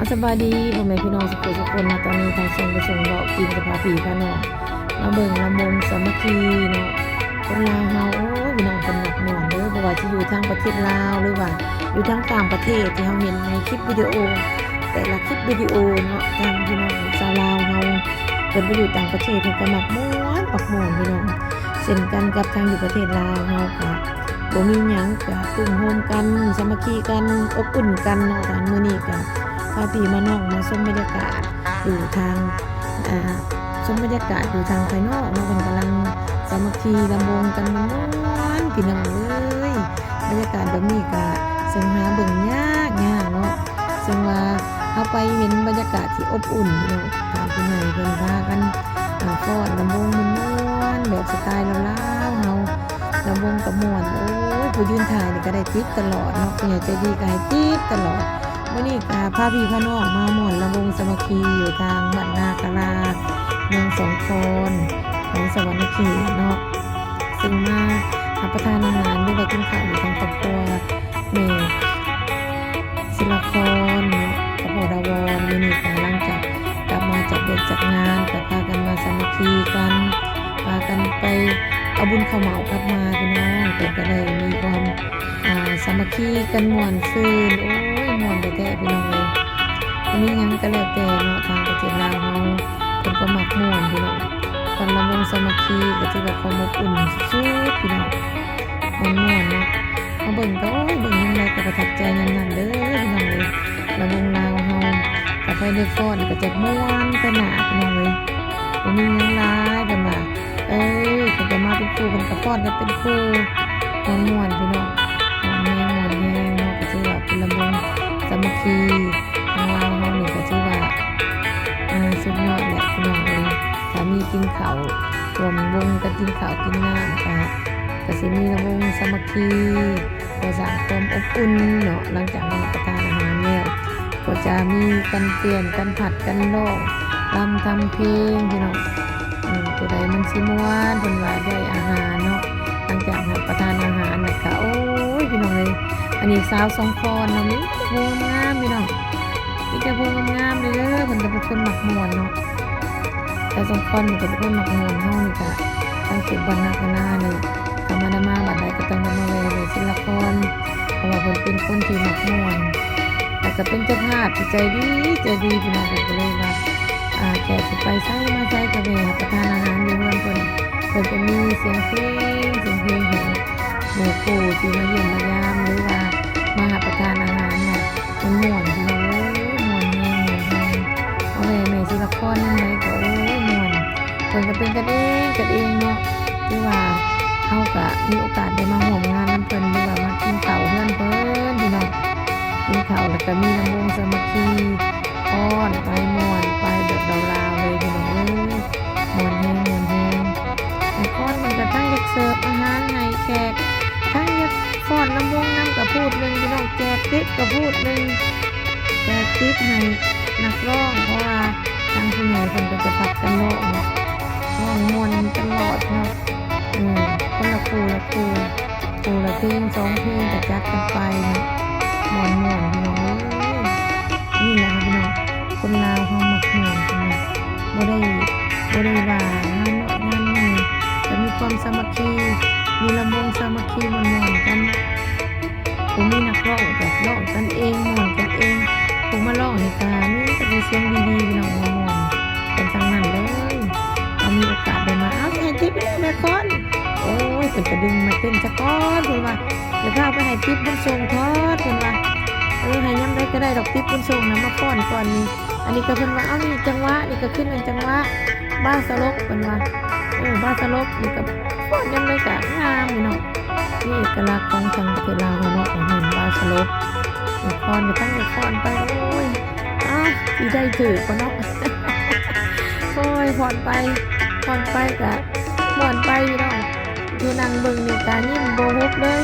ສະບາຍດີພໍ່ແມ່ພີ່ນ້ອງສຸກຄົນເນາະ, ຕອນນີ້ທາງຊ່ອງໄດ້ສົ່ງເວົ້າກິນກັບພາພີ່ພານ້ອງມາເບິ່ງລຳວົງສາມັກຄີເນາະ. ຄົນລາວເຮົາ ໂອ້ຍ ພີ່ນ້ອງ ເພິ່ນມັກມ່ວນເດີ, ບໍ່ວ່າຊິຢູ່ທາງປະເທດລາວ ຫຼືວ່າຢູ່ທາງຕ່າງປະເທດ ທີ່ເຮົາເຫັນໃນຄລິບວິດີໂອ ແຕ່ລະຄລິບວິດີໂອເນາະ, ທາງພີ່ນ້ອງຊາວລາວເຮົາ ເພິ່ນໄປຢູ່ຕ່າງປະເທດ ເພິ່ນກໍມັກມ່ວນ ມັກມ່ວນ ພີ່ນ້ອງ. ເຊັ່ນກັນກັບທາງຢູ່ປະເທດລາວເຮົາ ກໍບໍ່ມີຫຍັງ ກໍຕຸ້ມໂຮມກັນ ສາມັກຄີກັນ ອົບອຸ່ນກັນເນາະ. ທາງມື້ນີ້ກໍພາພີ່ມານ້ອງມາຊົມບັນຍາກາດຢູ່ທາງ ອ່າ ຊົມບັນຍາກາດຢູ່ທາງພາຍນອກເນາະ, ເພິ່ນກຳລັງສາມັກຄີລຳວົງກັນມ່ວນໆ ພີ່ນ້ອງເອີຍ. ບັນຍາກາດແບບນີ້ກໍເຊິ່ງຫາເບິ່ງຍາກໆເນາະ, ເຊິ່ງວ່າເຮົາໄປເຫັນບັນຍາກາດທີ່ອົບອຸ່ນເນາະ, ທາງຜູ້ໃຫຍ່ເພິ່ນພາກັນ ອ່າ ຟ້ອນລຳວົງມ່ວນໆ ແບບສະໄຕລາວໆເຮົາ, ລຳວົງກໍມ່ວນ. ໂອ້ຍ ຜູ້ຢືນຖ່າຍນີ້ກໍໄດ້ຕິບຕະຫຼອດເນາະ, ຜູ້ໃຫຍ່ໃຈດີກໍໃຫ້ຕິບຕະຫຼອດ. ມື້ນີ້ກໍພາພີ່ພານ້ອງມາມ່ວນລຳວົງສາມັກຄີຢູ່ທາງບ້ານນາຄາລາ ເມືອງສອງຄອນ ແຂວງສະຫວັນນະເຂດເນາະ, ເຊິ່ງມາຮັບປະທານອາຫານ ຫຼືວ່າກິນເຂົ້າຢູ່ທາງຄອບຄົວແມ່ ສິລາຄອນເນາະ ກັບພໍ່ດາວອນ. ມື້ນີ້ກໍຫຼັງຈາກກັບມາຈາກວຽກຈາກງານ ກໍພາກັນມາສາມັກຄີກັນ ພາກັນໄປເອົາບຸນເຂົ້າເໝົາກັບມາ ພີ່ນ້ອງ. ເພິ່ນກໍໄດ້ມີຄວາມ ອ່າ ສາມັກຄີກັນມ່ວນຊື່ນ. ໂອ້ຍ ມ່ວນແທ້ໆ ພີ່ນ້ອງເອີຍ. ບໍ່ມີຫຍັງກໍແລ້ວແຕ່ເນາະ, ທາງປະເທດລາວເຮົາ ເພິ່ນກໍມັກມ່ວນ ພີ່ນ້ອງ. ການລຳວົງສາມັກຄີກໍຖືວ່າຄວາມອົບອຸ່ນສຸດໆ ພີ່ນ້ອງ. ມ່ວນໆເນາະ, ມາເບິ່ງກໍ ໂອ້ຍ ເບິ່ງຍາມໃດກໍປະທັບໃຈຍາມນັ້ນເດີ ພີ່ນ້ອງເອີຍ. ລຳວົງລາວເຮົາ ຖ້າໃຜໄດ້ຟ້ອນກໍຈະມ່ວນໄປໜ້າ ພີ່ນ້ອງເອີຍ. ບໍ່ມີຫຍັງຫຼາຍ ເພິ່ນວ່າ ເອີ ເພິ່ນກໍມາເປັນຄູ່ ເພິ່ນກໍຟ້ອນກັນເປັນຄູ່ ມ່ວນໆ ພີ່ນ້ອງ. ມ່ວນແຮງ ມ່ວນແຮງເນາະ, ກໍຖືວ່າເປັນລຳວົງສາມັກຄີທາງລາວເຮົານີ້ ກໍຖືວ່າ ອ່າ ສຸດຍອດແຫຼະ ພີ່ນ້ອງເອີຍ. ຖ້າມີກິນເຂົ້າ ຮ່ວມວົງກັນກິນເຂົ້າກິນນ້ຳ ກະ ກະຊິມີລຳວົງສາມັກຄີ ກໍສ້າງຄວາມອົບອຸ່ນເນາະ. ຫຼັງຈາກເຮົາຮັບປະທານອາຫານແລ້ວ ກໍຈະມີການປ່ຽນກັນ ຜັດກັນຮ້ອງລຳທຳເພງ ພີ່ນ້ອງ. ເອີ ຜູ້ໃດມັນຊິມ່ວນ ເພິ່ນວ່າໄດ້ອາຫານເນາະ. ຫຼັງຈາກຮັບປະທານອາຫານແລ້ວກະ ໂອ້ຍ ພີ່ນ້ອງເອີຍ ອັນນີ້ສາວສອງຄອນເນາະ ມີແຕ່ຜູ້ງາມ ພີ່ນ້ອງ ມີແຕ່ຜູ້ງາມໆເດີ. ເພິ່ນກໍເປັນຄົນມັກມ່ວນເນາະ. ແຕ່ສອງຄອນນີ້ກໍເປັນຄົນມັກມ່ວນ. ເຮົານີ້ກະສັງເກດບ່ອນນັກນານີ້ ຖ້າມານະມາບາດໃດກໍຕ້ອງໄດ້ມາແວ່ແມ່ສິລະຄອນ ເພາະວ່າເພິ່ນເປັນຄົນທີ່ມັກມ່ວນ ແລ້ວກໍເປັນເຈົ້າພາບທີ່ໃຈດີ ໃຈດີ ພີ່ນ້ອງ. ເພິ່ນກໍເລີຍວ່າ ອ່າ ແຂກຊິໄປໃສມາໃສກໍແວ່ຮັບປະທານອາຫານຢູ່ເຮືອນເພິ່ນ. ເພິ່ນກໍມີສຽງເພງ ສຽງເພງໃຫ້ໝູ່ຄູ່ທີ່ມາຢ້ຽມມາຢາມ ຫຼືວ່າມາຮັບປະທານອາຫານເນາະ. ມັນມ່ວນ ພີ່ນ້ອງເອີຍ ມ່ວນແຮງ ມ່ວນແຮງ. ເອົາແວ່ແມ່ສິລະຄອນຍາມໃດກໍ ໂອ້ຍ ມ່ວນ. ເພິ່ນກໍເປັນກັນເອງ ກັນເອງເນາະ. ຄືວ່າເຮົາກະມີໂອກາດໄດ້ມາຮ່ວມງານນຳເພິ່ນ ຫຼືວ່າມາກິນເຂົ້າເຮືອນເພິ່ນ ພີ່ນ້ອງ. ກິນເຂົ້າແລ້ວກໍມີລຳວົງສາມັກຄີ ຟ້ອນໄປ ມ່ວນໄປແບບລາວໆເລີຍ ພີ່ນ້ອງເອີຍ. ມ່ວນແຮງ ມ່ວນແຮງ. ແມ່ຄອນເພິ່ນກໍທັງຢາກເສີບອາຫານໃຫ້ແຂກ ທັງຢາກຟ້ອນລຳວົງນຳກະພູດໜຶ່ງ ພີ່ນ້ອງ, ແຈກຕິບກະພູດໜຶ່ງ ແຈກຕິບໃຫ້ນັກຮ້ອງ ເພາະວ່າທາງຜູ້ໃຫຍ່ເພິ່ນກໍຈະຜັດກັນຮ້ອງເນາະ, ຮ້ອງມ່ວນຕະຫຼອດເນາະ. ເອີ ຄົນລະຄູ່ລະຄູ່ ຄູ່ລະເພງສອງເພງກໍຈັດກັນໄປເນາະ, ມ່ວນໆ ພີ່ນ້ອງເອີຍ. ນີ້ແຫຼະພີ່ນ້ອງ ຄົນລາວເຮົາມັກມ່ວນ ເພິ່ນວ່າ ບໍ່ໄດ້ ບໍ່ໄດ້ວ່າງານນ້ອຍງານໃຫຍ່ ກໍມີຄວາມສາມັກຄີ ມີລຳວົງສາມັກຄີ ມ່ວນໆກັນ. ຜູ້ມີນັກຮ້ອງກໍຮ້ອງກັນເອງ ມ່ວນກັນເອງ, ຜູ້ມາຮ້ອງນີ້ກໍມີແຕ່ຜູ້ສຽງດີໆ ພີ່ນ້ອງ ມ່ວນໆກັນທັງນັ້ນເລີຍ. ເຮົາມີໂອກາດໄດ້ມາ ເອົາ ໃຫ້ຕິບແມ່ຄອນ ໂອ້ຍ ເພິ່ນກະດຶງມາເຕັ້ນສະກ່ອນ ເພິ່ນວ່າ ຢ່າພາໄປໃຫ້ຕິບບຸນສົ່ງທອດ ເພິ່ນວ່າ ເອີ ໃຫ້ຍາມໃດກໍໄດ້ດອກ ຕິບບຸນສົ່ງນະ ມາຟ້ອນກ່ອນນີ້. ອັນນີ້ກໍເພິ່ນວ່າ ເອົາ ນີ້ຈັງຫວະ ນີ້ກໍຄືແມ່ນຈັງຫວະ ບາສະຫຼົບ ເພິ່ນວ່າ ເອີ ບາສະຫຼົບ ນີ້ກໍຟ້ອນຍາມໃດກໍງາມເນາະ. ມີເອກະລັກຂອງທາງປະເທດລາວເຮົາເນາະ ເຮົາເອີ້ນວ່າສະຫຼົບ. ແມ່ຄອນກໍທັງໄດ້ຟ້ອນໄປ ໂອ້ຍ ອ້າວ ຊິໄດ້ຖືກບໍ່ເນາະ. ໂອ້ຍ ຟ້ອນໄປ ຟ້ອນໄປກະມ່ວນໄປຢູ່ເນາະ. ຢູ່ນັ່ງເບິ່ງນີ້ກະຍິ້ມບໍ່ຫຸບເລີຍ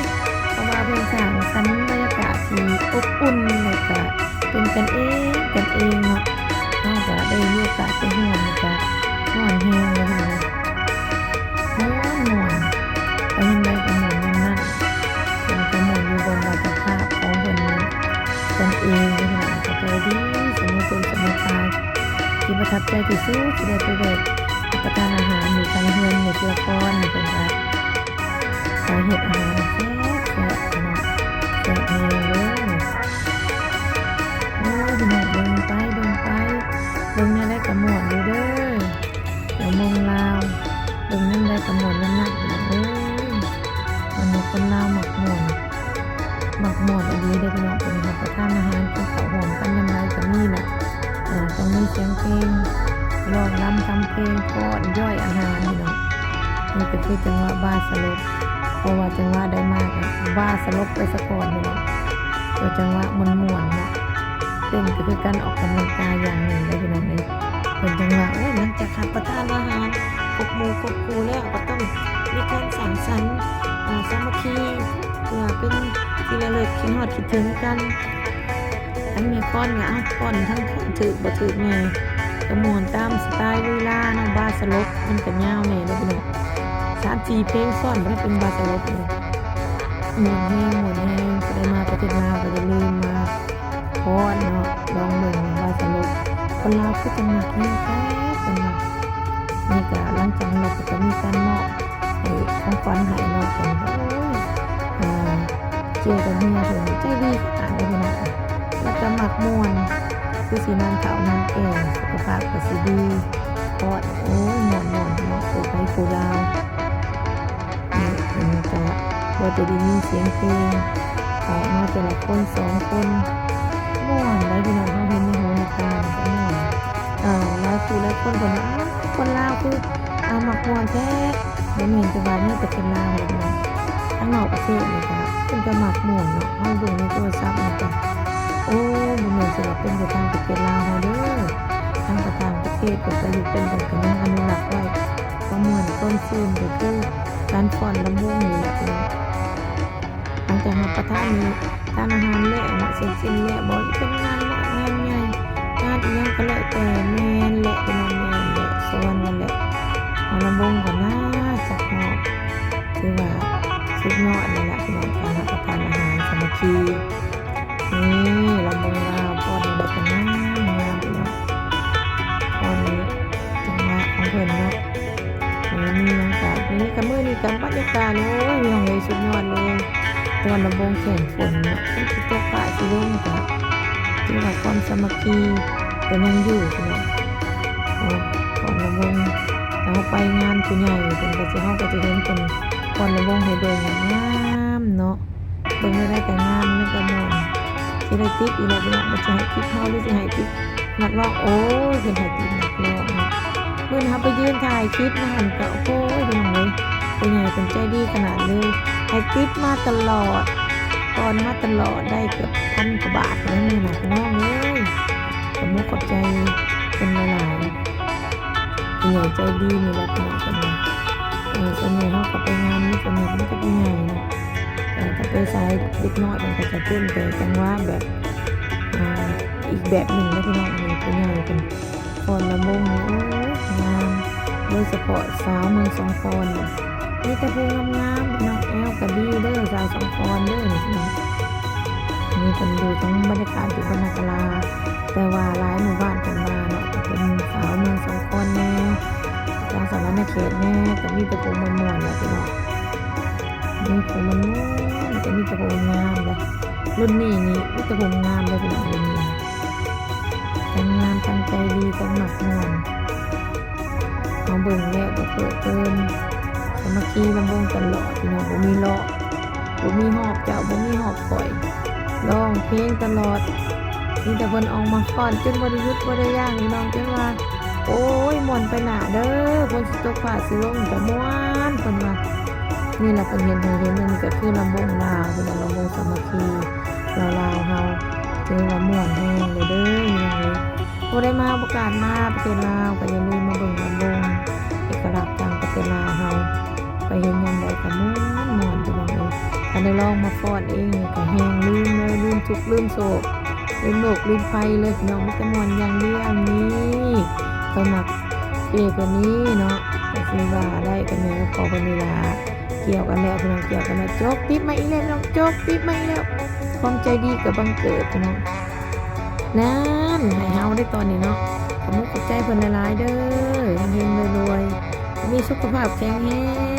ເພາະວ່າເພິ່ນສ້າງສັນບັນຍາກາດທີ່ອົບອຸ່ນ ແລ້ວກະ ເປັນກັນເອງ ກັນເອງເນາະ. ເຮົາກະໄດ້ມີໂອກາດໄປຮ່ວມ ກະມ່ວນແຮງເລີຍ ມ່ວນ ມ່ວນ ໄປທາງໃດກະມ່ວນນຳນັ້ນ. ເພິ່ນກະມ່ວນຢູ່ບ່ອນວ່າເຈົ້າພາບຂອງເພິ່ນກັນເອງເລີຍ ກະໃຈດີ ສະໜ ປະທັບໃຈທີ່ສຸດທີ່ໄດ້ໄປແວະຮັບປະທານອາຫານຢູ່ທາງເຮືອນແມ່ທິລະພອນ ເພິ່ນກະເຮັດອາຫານແຊບໆເນາະ ແຊບແຮງເດີ. ໂອ້ ພີ່ນ້ອງເບິ່ງໄປ ເບິ່ງໄປ ເບິ່ງແນວໃດກະມ່ວນຢູ່ເດີ ແລ້ວເມືອງລາວ ເບິ່ງແນວໃດກະມ່ວນນຳນັ້ນ ພີ່ນ້ອງເອີຍ. ອັນນີ້ຄົນລາວມັກມ່ວນ ມັກມ່ວນອີ່ຫຼີເດີພີ່ນ້ອງ ເພິ່ນຮັບປະທານອາຫານ ກິນເຂົ້າຮ່ວມກັນຍາມໃດກະມີແຫຼະ ເອີ ຕ້ອງມີສຽງເພງ ຮ້ອງລຳທຳເພງ ຟ້ອນ ຢ່ອຍອາຫານພີ່ນ້ອງ. ນີ້ກະຄືຈັງຫວະບາສະຫຼົບ ເພາະວ່າຈັງຫວະໃດມາກະບາສະຫຼົບໄປສາກ່ອນພີ່ນ້ອງ. ເອີ ຈັງຫວະມ່ວນໆເນາະ ເຕັ້ນກະຄືການອອກກຳລັງກາຍຢ່າງໜຶ່ງເດີພີ່ນ້ອງເອີຍ. ເພິ່ນຈັ່ງວ່າ ໂອ້ຍ ຫຼັງຈາກຮັບປະທານອາຫານຄົບໝູ່ຄົບຄູ່ແລ້ວ ກະຕ້ອງມີການສັງສັນ ເອີ ສາມັກຄີ ເພື່ອເປັນທີ່ລະລຶກ ຄິດຮອດຄິດເຖິງກັນ. ທັງແມ່ຄອນກະ ເອົາ ຟ້ອນທັງ ທັງຖືກບໍ່ຖືກແນ່ ກະມ່ວນຕາມສະໄຕລ໌ລີລາເນາະ. ບາສະຫຼົບມັນກະຍາວແນ່ເດີພີ່ນ້ອງ ສາມສີ່ເພງຊ້ອນ ບໍ່ໄດ້ເປັນບາສະຫຼົບເລີຍ. ມ່ວນແຮງ ມ່ວນແຮງ ຜູ້ໃດມາປະເທດລາວກະຢ່າລືມມາ ຟ້ອນເນາະ ລອງເບິ່ງວ່າສະຫຼຸບ ຄົນລາວຄືຈັ່ງມັກແຮງແທ້ເພິ່ນວ່າ. ນີ້ກະຫຼັງຈາກນັ້ນແລ້ວກະມີການມອບໃຫ້ຂອງຂວັນໃຫ້ເນາະ ເພິ່ນກະ ໂອ້ຍ ເຈົ້າກັບເມຍເພິ່ນໃຈດີຂະໜາດໃດເພິ່ນວ່າ ແລ້ວກະມັກມ່ວນ ຄືຊິນານເຖົ້ານານແກ່ ສຸຂະພາບກະຊິດີ ເພາະ ໂອ້ຍ ມ່ວນໆເນາະ ຜູ້ໄທຜູ້ລາວ. ນີ້ເພິ່ນກະບໍ່ໄດ້ຍິນສຽງເພງອອກມາແຕ່ລະຄົນສອງຄົນ ມ່ວນໄດ໋ພີ່ນ້ອງ. ເຮົາເຫັນໃນຫູໃນຕາກະມ່ວນ ເອີ ຫຼາຍຄູ່ຫຼາຍຄົນເພິ່ນວ່າ ອ້າວ ຄົນລາວຄື ອາ ມັກມ່ວນແທ້. ບໍ່ແມ່ນແຕ່ວ່າໃນປະເທດລາວເຮົາດອກ ທາງນອກປະເທດນີ້ກະເພິ່ນກະມັກມ່ວນເນາະ. ເຮົາເບິ່ງໃນໂທລະສັບນີ້ກະ ໂອ້ ບໍ່ແມ່ນຊິວ່າເປັນແຕ່ທາງປະເທດລາວເຮົາເດີ ທາງຕ່າງປະເທດເພິ່ນກະຢູ່ເປັນເພິ່ນກະຍັງອະນຸລັກໄວ້. ຄວາມມ່ວນຄວາມຊື່ນກະຄືການຟ້ອນລຳວົງນີ້ແຫຼະພີ່ນ້ອງ. ຫຼັງຈາກຮັບປະທານ ທານອາຫານແລ້ວເນາະ ເສັດສິ້ນແລ້ວ ບໍ່ວ່າຈະເປັນງານນ້ອຍງານໃຫຍ່ ງານອີ່ຫຍັງກະແລ້ວແຕ່ ແມ່ນແຫຼະພີ່ນ້ອງ ແມ່ນແຫຼະ ສ່ວນນັ້ນແຫຼະ ເອົາລຳວົງກະໜ້າຈະຮອດ ຖືວ່າສຸດຍອດເລີຍລະພີ່ນ້ອງ ການຮັບປະທານອາຫານສາມັກຄີ. ນີ້ລຳວົງລາວ ຟ້ອນແນວໃດກະງາມງາມພີ່ນ້ອງ ຟ້ອນນີ້ຈັງຫວະຂອງເພິ່ນເນາະ. ເອີ ມີຫຍັງກະ ມື້ນີ້ກະ ມື້ນີ້ກະບັນຍາກາດ ໂອ້ຍ ພີ່ນ້ອງເອີຍ ສຸດຍອດເລີຍ ຕອນລຳວົງແຂ່ງຝົນເນາະ ຝົນຊິຕົກຟ້າຊິລົງກະ ຖືວ່າຄວາມສາມັກຄີກະຍັງຢູ່ພີ່ນ້ອງ. ໂອ້ ຟ້ອນລຳວົງ ເຮົາໄປງານຜູ້ໃຫຍ່ເພິ່ນກະຊິ ເຮົາກະຈະເຫັນເພິ່ນຟ້ອນລຳວົງໃຫ້ເບິ່ງ ງາມເນາະ. ເບິ່ງແນວໃດກະງາມ ແລ້ວກະມ່ວນ ຊິໄດ້ຕິບອີກແລ້ວພີ່ນ້ອງ ບໍ່ ຊິໃຫ້ຕິບເຮົາ ຫຼືຊິໃຫ້ຕິບນັກຮ້ອງ ໂອ້ຍ ເພິ່ນໃຫ້ຕິບນັກຮ້ອງເນາະ. ມື້ນັ້ນເຮົາໄປຢືນຖ່າຍຄລິບນຳຫັ້ນກະ ໂອ້ຍ ພີ່ນ້ອງເອີຍ ຜູ້ໃຫຍ່ເພິ່ນໃຈດີຂະໜາດເລີຍ ໃຫ້ຕິບມາຕະຫຼອດ ປ້ອນມາຕະຫຼອດ ໄດ້ເກືອບພັນກວ່າບາດເລີຍມື້ນັ້ນພີ່ນ້ອງເອີຍ. ຂອບມຸກຂອບໃຈເພິ່ນຫຼາຍໆ ຜູ້ໃຫຍ່ໃຈດີນີ້ແຫຼະພີ່ນ້ອງ ເພິ່ນວ່າ ເອີ ສ່ວນໃຫຍ່ເຮົາກະໄປງານນີ້ ສ່ວນໃຫຍ່ເປັນແຕ່ຜູ້ໃຫຍ່ເນາະ ເອີ ຖ້າໄປສາຍເດັກນ້ອຍມັນກະຈະເຕັ້ນແຕ່ຈັງຫວະແບບ ເອີ ອີກແບບໜຶ່ງເນາະພີ່ນ້ອງ. ອັນນີ້ຜູ້ໃຫຍ່ເພິ່ນຟ້ອນລຳວົງນີ້ ໂອ້ຍ ງາມ ໂດຍສະເພາະສາວເມືອງສອງຄອນນີ້ ມີແຕ່ຜູ້ງາມໆ ພີ່ນ້ອງ ແອວກະດີເດີ ສາວສອງຄອນເດີ ນີ້ພີ່ນ້ອງ. ນີ້ເພິ່ນຢູ່ທັງບັນຍາກາດຢູ່ບ້ານນາກາລາ ແຕ່ວ່າຫຼາຍໝູ່ບ້ານເພິ່ນມາເນາະ ກະເປັນສາວເມືອງສອງຄອນແດ່ ທາງສະຫວັນນະເຂດແດ່ ກະມີແຕ່ຜູ້ມ່ວນໆແຫຼະພີ່ນ້ອງ ມີຜູ້ມ່ວນໆ ກະມີແຕ່ຜູ້ງາມເດ້. ລຸ້ນນີ້ນີ້ມີແຕ່ຜູ້ງາມເດ້ພີ່ນ້ອງ ລຸ້ນນີ້ທັງງາມ ທັງໃຈດີ ທັງມັກມ່ວນ. ເຮົາເບິ່ງແລ້ວກະເພີດເພີນ ສາມັກຄີລຳວົງຕະຫຼອດພີ່ນ້ອງ ບໍ່ມີເລາະ ບໍ່ມີຮອບເຈົ້າ ບໍ່ມີຮອບຂ້ອຍ ຮ້ອງເພງຕະຫຼອດ ມີແຕ່ເພິ່ນອອກມາຟ້ອນຈົນບໍ່ໄດ້ຢຸດບໍ່ໄດ້ຢັ້ງພີ່ນ້ອງ ຈົນວ່າ ໂອ້ຍ ມ່ວນໄປໜ້າເດີ ຝົນຊິຕົກຟ້າຊິລົງກະມ່ວນ ເພິ່ນວ່າ. ນີ້ລະເພິ່ນເຮັດໃຫ້ເຫັນ ອັນນີ້ກະຄືລຳວົງລາວ ເພິ່ນວ່າລຳວົງສາມັກຄີລາວໆເຮົາ ຖືວ່າມ່ວນແຮງເລີຍເດີພີ່ນ້ອງເອີຍ. ຜູ້ໃດມາ ໂອກາດມາປະເທດລາວກະຢ່າລືມມາເບິ່ງລຳວົງເອກະລັກທາງປະເທດລາວເຮົາ ໄປເຫັນຍາມໃດກະມ່ວນມ່ວນພີ່ນ້ອງເອີຍ. ຄັນໄດ້ລອງມາຟ້ອນເອງນີ້ກະແຮ່ງລືມເລີຍ ລືມທຸກລືມໂສກ ລືມໂລກລືມໄພເລີຍພີ່ນ້ອງ ມີແຕ່ມ່ວນຢ່າງດຽວ. ນີ້ຂ້ອຍມັກເຈ້ເພິ່ນນີ້ເນາະ ກະຊິວ່າໄດ້ກະແມ່ນເພາະເພິ່ນນີ້ລະ ກ່ຽວກັນແລ້ວພີ່ນ້ອງ ກ່ຽວກັນແລ້ວ ຈົກຕິບມາອີກແລ້ວພີ່ນ້ອງ ຈົກຕິບມາອີກແລ້ວ ຄວາມໃຈດີກະບັງເກີດພີ່ນ້ອງ. ນັ້ນ ໃຫ້ເຮົາໄດ້ຕອນນີ້ເນາະ ຂອບອົກຂອບໃຈເພິ່ນຫຼາຍໆເດີ ເຮັງໆລວຍໆ ມີສຸຂະພາບແຂງແຮ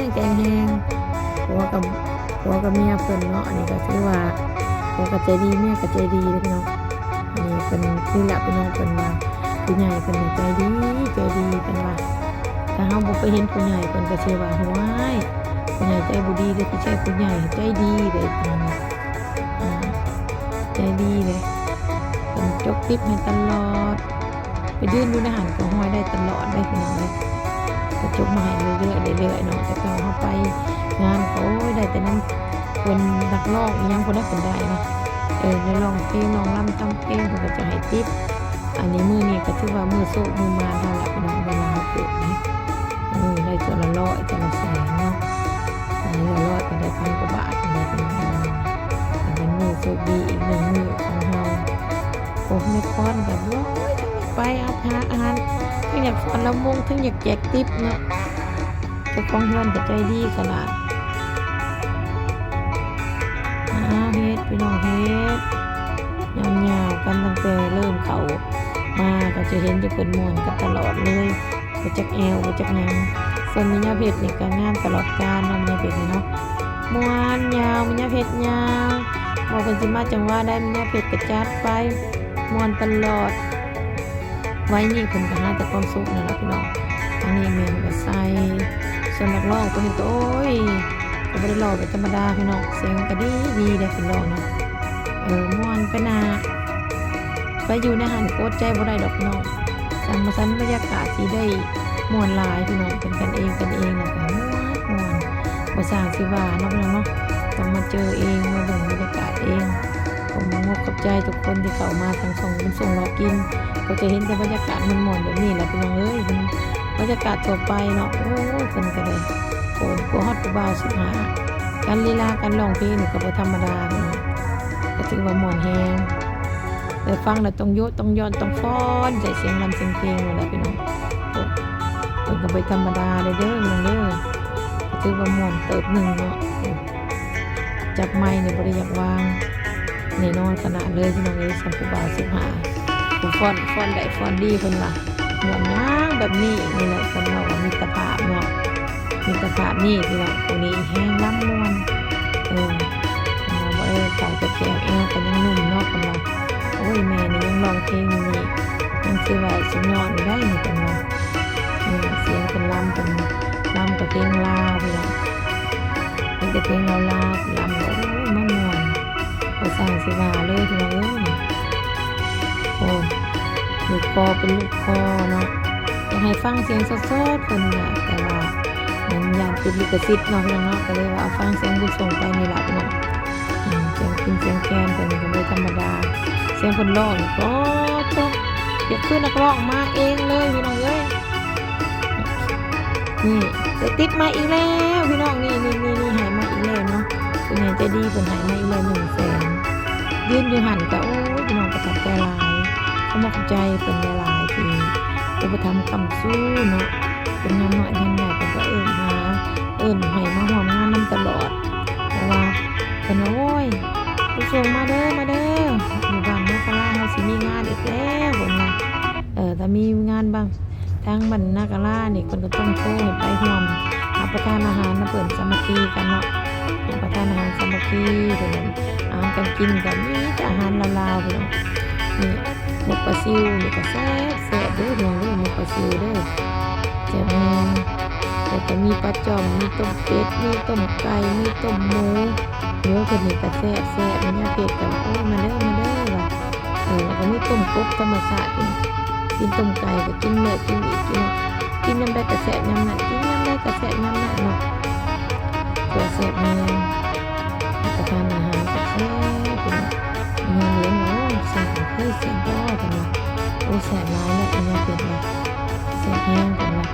ງ ແຂງແຮງ ຜົວກັບ ຜົວກັບເມຍເພິ່ນເນາະ ອັນນີ້ກໍຖືວ່າຜົວກໍໃຈດີ ເມຍກໍໃຈດີເດ້ພີ່ນ້ອງ. ອັນນີ້ເພິ່ນ ຄືລະພີ່ນ້ອງ ເພິ່ນວ່າຜູ້ໃຫຍ່ເພິ່ນໃຈດີ ໃຈດີ ເພິ່ນວ່າ ຖ້າເຮົາບໍ່ໄປເຫັນຜູ້ໃຫຍ່ ເພິ່ນກໍຊິວ່າ ຫ້ວຍ ຜູ້ໃຫຍ່ໃຈບໍ່ດີເດ້ ຜູ້ຊາຍຜູ້ໃຫຍ່ໃຈດີເດ້ ເພິ່ນວ່າ ອາ ໃຈດີເດ້ ເພິ່ນຈົກຕິບໃຫ້ຕະຫຼອດ ໄປຢືນຢູ່ໃນຫັ້ນກໍຫ້ອຍໄດ້ຕະຫຼອດເດ້ພີ່ນ້ອງເອີຍ ກໍຈົກມາໃຫ້ເລື້ອຍໆ ເລື້ອຍໆເນາະ. ແຕ່ເກົ່າເຮົາໄປງານກໍ ໂອ້ຍ ໄດ້ແຕ່ນຳຄົນນັກຮ້ອງອີ່ຫຍັງພຸ້ນນະ ເພິ່ນໄດ້ນະ ເອີ ໄດ້ຮ້ອງເພງ ຮ້ອງລຳ ຕຳເພງ ເພິ່ນກໍຈະໃຫ້ຕິບ. ອັນນີ້ມື້ນີ້ກໍຖືວ່າມື້ໂຊກມື້ໝານເຮົາລະພີ່ນ້ອງ ເວລາເຮົາເກີດນະ ເອີ ໄດ້ເທື່ອລະຮ້ອຍ ເທື່ອລະແສນເນາະ ໄດ້ເທື່ອລະຮ້ອຍ ກໍໄດ້ພັນກວ່າບາດພຸ້ນແຫຼະພີ່ນ້ອງ. ກໍເປັນມື້ໂຊກດີອີກໜຶ່ງມື້ຂອງເຮົາ. ໂອ້ ແມ່ພອນກໍ ໂອ້ຍ ທັງຢາກໄປເອົາພາອາຫານ ທັງຢາກຟ້ອນລຳວົງ ທັງຢາກແຈກຕິບເນາະ. ເຈົ້າຂອງເຮືອນກໍໃຈດີຂະໜາດ. ອ້າວ ເຮັດ ພີ່ນ້ອງ ເຮັດ ຍາວໆກັນ ຕັ້ງແຕ່ເລີ່ມເຂົ້າມາ ກໍຈະເຫັນຢູ່ເພິ່ນມ່ວນກັນຕະຫຼອດເລີຍ ບໍ່ຈັກແອວ ບໍ່ຈັກຫຍັງ. ສ່ວນແມ່ຍາເພັດນີ້ກໍງານຕະຫຼອດການເນາະ ແມ່ຍາເພັດນີ້ເນາະ ມ່ວນຍາວ ແມ່ຍາເພັດຍາວ ບໍ່ວ່າເພິ່ນຊິມາຈັງຫວະໃດ ແມ່ຍາເພັດກໍຈັດໄປ ມ່ວນຕະຫຼອດ. ໄວນີ້ເພິ່ນກໍຫາແຕ່ຄວາມສຸກນັ້ນລະພີ່ນ້ອງ. ອັນນີ້ແມ່ນກໍໃສ່ ສ່ວນນັກຮ້ອງເພິ່ນນີ້ກໍ ໂອ້ຍ ກໍບໍ່ໄດ້ຫຼໍ່ແບບທຳມະດາພີ່ນ້ອງ ສຽງກໍດີ ດີເດ້ເພິ່ນຮ້ອງນະ ເອີ ມ່ວນໄປໜ້າ. ໄປຢູ່ໃນຫັ້ນກໍອົດໃຈບໍ່ໄດ້ດອກພີ່ນ້ອງ ສັງມະສັນບັນຍາກາດຊິໄດ້ມ່ວນຫຼາຍພີ່ນ້ອງ ເປັນກັນເອງ ກັນເອງ ແລ້ວກໍມ່ວນ ມ່ວນ ບໍ່ສ້າງຊິວ່າເນາະພີ່ນ້ອງເນາະ ຕ້ອງມາເຈີເອງ ມາເບິ່ງບັນຍາກາດເອງ. ກໍມາຂອບໃຈທຸກຄົນທີ່ເຂົ້າມາທາງຊ່ອງບຸນສົ່ງເລາະກິນ ກໍຈະເຫັນແຕ່ບັນຍາກາດມ່ວນໆແບບນີ້ແຫຼະພີ່ນ້ອງເອີຍ ເປັນບັນຍາກາດທົ່ວໄປເນາະ. ໂອ້ຍ ເພິ່ນກໍໄດ້ ໂອ້ຍ ກວ່າຮອດຜູ້ບ່າວສິບຫ້າ ການລີລາການຮ້ອງເພງນີ້ກໍບໍ່ທຳມະດາເນາະ ກໍຖືວ່າມ່ວນແຮງ ໄດ້ຟັງແລ້ວຕ້ອງໂຍະ ຕ້ອງຍ້ອນ ຕ້ອງຟ້ອນໃສ່ສຽງລຳສຽງເພງໂລດແຫຼະພີ່ນ້ອງ. ໂອ້ຍ ເພິ່ນກໍບໍ່ທຳມະດາເດີ ເດີພີ່ນ້ອງເດີ ກໍຖືວ່າມ່ວນເຕີບໜຶ່ງເນາະ. ຈັບໄມນີ້ບໍ່ໄດ້ຢາກວາງ ແນ່ນອນຂະໜາດເລີຍພີ່ນ້ອງເອີຍ ສ່ຳຜູ້ບ່າວສິບຫ້າ ຜູ້ຟ້ອນ ຟ້ອນໄດ້ຟ້ອນດີເພິ່ນວ່າ ມ່ວນຫຍັງແບບນີ້ ນີ້ແຫຼະເພິ່ນເວົ້າວ່າມິດຕະພາບເນາະ ມິດຕະພາບນີ້ພີ່ນ້ອງ ຜູ້ນີ້ແຮງລຳມ່ວນ ເອີ ບໍ່ໄດ້ເອົາແຕ່ແຂວແອວ ກໍຍັງໜຸ່ມເນາະ ເພິ່ນວ່າ ໂອ້ຍ ແມ່ນີ້ຍັງຮ້ອງເພງຢູ່ນີ້ ຍັງຖືວ່າສຸດຍອດຢູ່ໄດ໋ນີ້ ເພິ່ນວ່າ ເອີ ສຽງເພິ່ນລຳ ເພິ່ນລຳກໍເພງລາວພຸ້ນແຫຼະ ມີແຕ່ເພງລາວໆລຳ ໂອ້ຍ ມ່ວນໆ ບໍ່ສ້າງຊິວ່າເລີຍພີ່ນ້ອງເອີຍ. ໂອ້ ລູກຄໍເປັນລູກຄໍເນາະ ຢາກໃຫ້ຟັງສຽງສົດໆເພິ່ນນະ ແຕ່ວ່າມັນຢ້ານຕິດລິຂະສິດເນາະພີ່ນ້ອງເນາະ ກໍເລີຍວ່າເອົາຟັງສຽງບຸນສົ່ງໄປນີ້ລະພີ່ນ້ອງ. ອືມ ສຽງກິນສຽງແຄນເພິ່ນນີ້ກໍບໍ່ທຳມະດາ ສຽງເພິ່ນຮ້ອງນີ້ ໂອ້ໂຕ ຢາກຄືນັກຮ້ອງມາເອງເລີຍພີ່ນ້ອງເອີຍ. ນີ້ ໄດ້ຕິບມາອີກແລ້ວພີ່ນ້ອງ ນີ້ ນີ້ ນີ້ ໃຫ້ມາອີກແລ້ວເນາະ ຜູ້ໃຫຍ່ໃຈດີເພິ່ນໃຫ້ມາອີກແລ້ວໜຶ່ງແສນ ຢືນຢູ່ຫັ້ນກໍ ໂອ້ຍ ພີ່ນ້ອງປະທັບໃຈຫຼາຍ ຂໍຂອບໃຈເພິ່ນຫຼາຍໆ ທີ່ອຸປະຖຳຄ້ຳຊູເນາະ ເປັນງານນ້ອຍງານໃຫຍ່ ເພິ່ນກໍເອີ້ນຫາ ເອີ້ນໃຫ້ມາຮ່ວມງານນຳຕະຫຼອດ ເພາະວ່າເພິ່ນວ່າ ໂອ້ຍ ບຸນສົ່ງ ມາເດີ ມາເດີ ຢູ່ບ້ານນາກາລາເຮົາຊິມີງານອີກແລ້ວ ເພິ່ນວ່າ ເອີ ຖ້າມີງານບ້າງ ທາງບ້ານນາກາລານີ້ ເພິ່ນກໍຕ້ອງໂທໃຫ້ໄປຮ່ວມຮັບປະທານອາຫານນຳເພິ່ນ ສາມັກຄີກັນເນາະ ຮັບປະທານອາຫານສາມັກຄີ ເພິ່ນ ອາຫານການກິນກໍມີແຕ່ອາຫານລາວໆ ພີ່ນ້ອງ. ນີ້ ໝົກປາຊິວນີ້ກໍແຊບໆເດີ ພີ່ນ້ອງເດີ ໝົກປາຊິວເດີ ແຊບແຮງ ແລ້ວກໍມີປາຈ່ອມ ມີຕົ້ມເປັດ ມີຕົ້ມໄກ່ ມີຕົ້ມໝູ ເດີ ເພິ່ນນີ້ກໍແຊບໆ ແມ່ຍາເພັດກໍວ່າ ໂອ້ຍ ມາເດີ ມາເດີ ວ່າ ເອີ ແລ້ວກໍມີຕົ້ມກົບທຳມະຊາດ ກິນຕົ້ມໄກ່ກໍກິນແລ້ວກິນອີກ ກິນ ກິນຍາມໃດກໍແຊບຍາມນັ້ນ ກິນຍາມໃດກໍແຊບຍາມນັ້ນເນາະ ຕົວແຊບແຮງ ຮັບປະທານອາຫານກໍແຊບ ເພິ່ນວ່າ ແມ່ຍາເພັດວ່າ ໂອ້ ແຊບ ເຄີຍແຊບບໍ່ ເພິ່ນວ່າ ໂອ້ ແຊບຫຼາຍແລ້ວ ແມ່ຍາເພັດວ່າ ແຊບແຮງ ເພິ່ນວ່າ.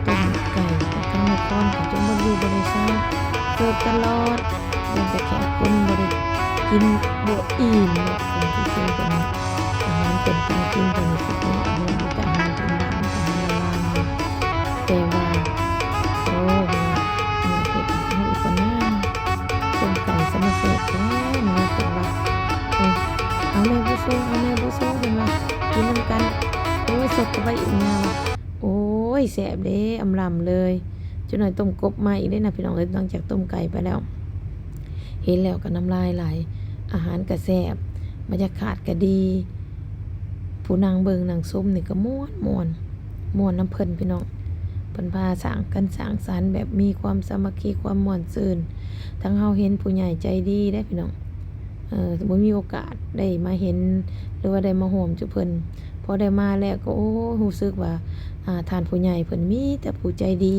ຕົ້ມໄກ່ກັບທັງແມ່ຄອນກໍຈົນບໍ່ຢູ່ບໍ່ໄດ້ເຊົາ ເສີບຕະຫຼອດ ຢ້ານແຕ່ແຂກຄົນບໍ່ໄດ້ກິນບໍ່ອີ່ມເນາະ ເປັນທີ່ເຊິ່ງເປັນອາຫານເປັນການກິນເປັນສຸດຍອດເນາະ ມີແຕ່ອາຫານພື້ນບ້ານ ອາຫານລາວໆ ແຕ່ວ່າ ໂອ້ຍ ເຮັດໃຫ້ເຮົາອີກກ່ອນນາ ຕົ້ມໄກ່ສະມາແຊບແທ້ ເພິ່ນວ່າ ເອີ ເອົາແມ່ບຸນສົ່ງ ເອົາແມ່ບຸນສົ່ງ ເພິ່ນວ່າ ກິນນຳກັນ ໂອ້ຍ ໂຊ ເຂົ້າໄປອີກ ແມ່ວ່າ ໂອ້ຍ ແຊບເດ້ ອຳລຳເລີຍ. ຈັກໜ້ອຍຕົ້ມກົບມາອີກເດ້ນະ ພີ່ນ້ອງເອີຍ, ຫຼັງຈາກຕົ້ມໄກ່ໄປແລ້ວ ເຫັນແລ້ວກໍນ້ຳລາຍໄຫຼ. ອາຫານກໍແຊບ ບັນຍາກາດກໍດີ ຜູ້ນັ່ງເບິ່ງນັ່ງຊົມນີ້ກໍມ່ວນໆ ມ່ວນນຳເພິ່ນ ພີ່ນ້ອງ. ເພິ່ນພາສ້າງກັນສ້າງສັນ ແບບມີຄວາມສາມັກຄີ ຄວາມມ່ວນຊື່ນ. ທັງເຮົາເຫັນຜູ້ໃຫຍ່ໃຈດີເດ້ ພີ່ນ້ອງ, ເອີ ບໍ່ມີໂອກາດໄດ້ມາເຫັນ ຫຼືວ່າໄດ້ມາຮ່ວມຈຸເພິ່ນ. ພໍໄດ້ມາແລ້ວກໍ ໂອ້ ຮູ້ສຶກວ່າ ອ່າ ທ່ານຜູ້ໃຫຍ່ເພິ່ນມີແຕ່ຜູ້ໃຈດີ